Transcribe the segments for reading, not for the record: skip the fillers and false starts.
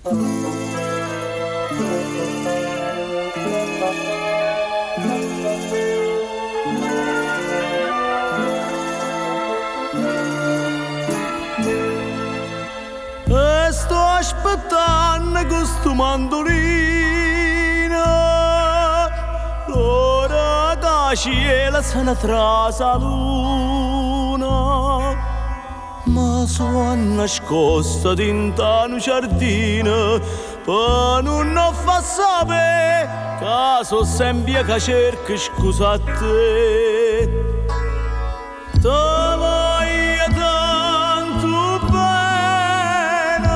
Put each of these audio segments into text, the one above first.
E sto aspettanno con sto mandolino L'ora da cielo se ne trasa la luna Ma sono nascosta dentro un giardino Per non fa sapere Che so sempre che cerco scusa a te Te voglio tanto bene,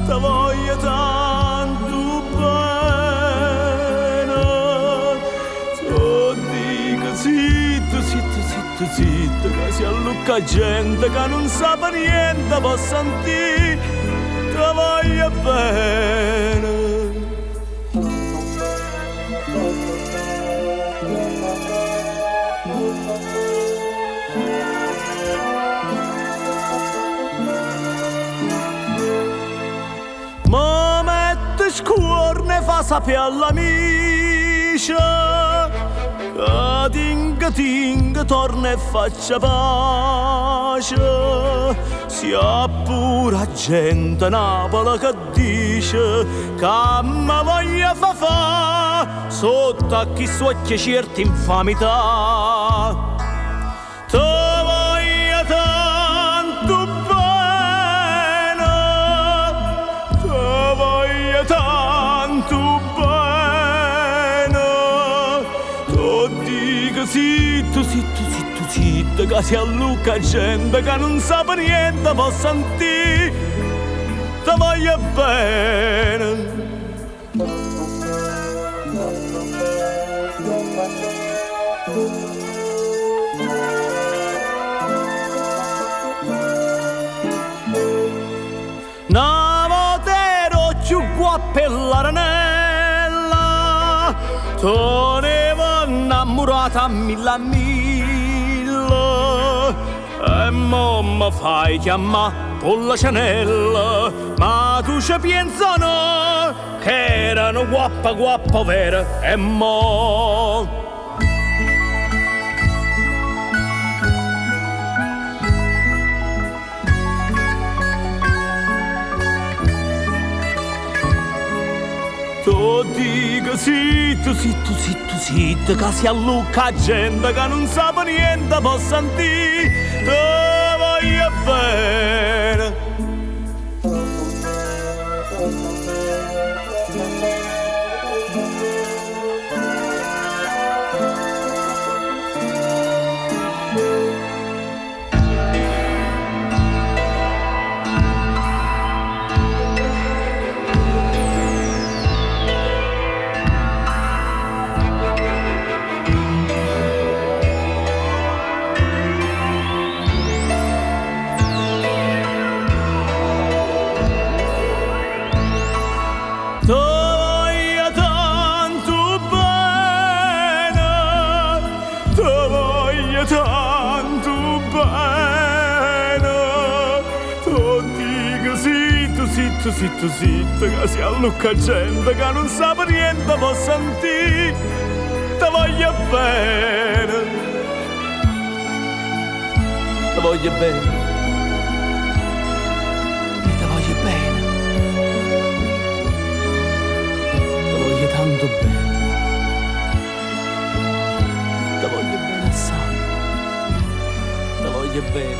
te voglio tanto bene. Te dico zitto, zitto, zitto, zitto, che si allucca gente che non sa per niente può sentire. Te voglio bene. Ma mette scuorne fa sapere all'amici Che tinga tinga torna e faccia pace Sia pure gente Napoli che dice Che mi voglia fa fa Sotto a chi suocchia certe infamità Te voglio tanto bene, te voglio tanto bene. Te dico zitto, zitto, zitto, zitto, che si allucca gente che non sa per niente può sentire. Te voglio bene. Una volta ero più guappa e l'aranella, Tenevo innamorata mille a mille, E mo mi fai chiamare con la chanella, Ma tu ci pensi o no, che erano guappa guappa vera, e mo... Te dico zitto, zitto, zitto, zitto, che si allucca gente che non sa per niente può sentire. Te voglio bene. Te voglio tanto bene, te voglio tanto bene. Te dico zitto, zitto, zitto, zitto, che si allucca gente che non sa per niente può sentire. Te voglio bene, te voglio bene, e te voglio bene. Te voglio tanto bene. Te voglio bene assai. Te voglio bene.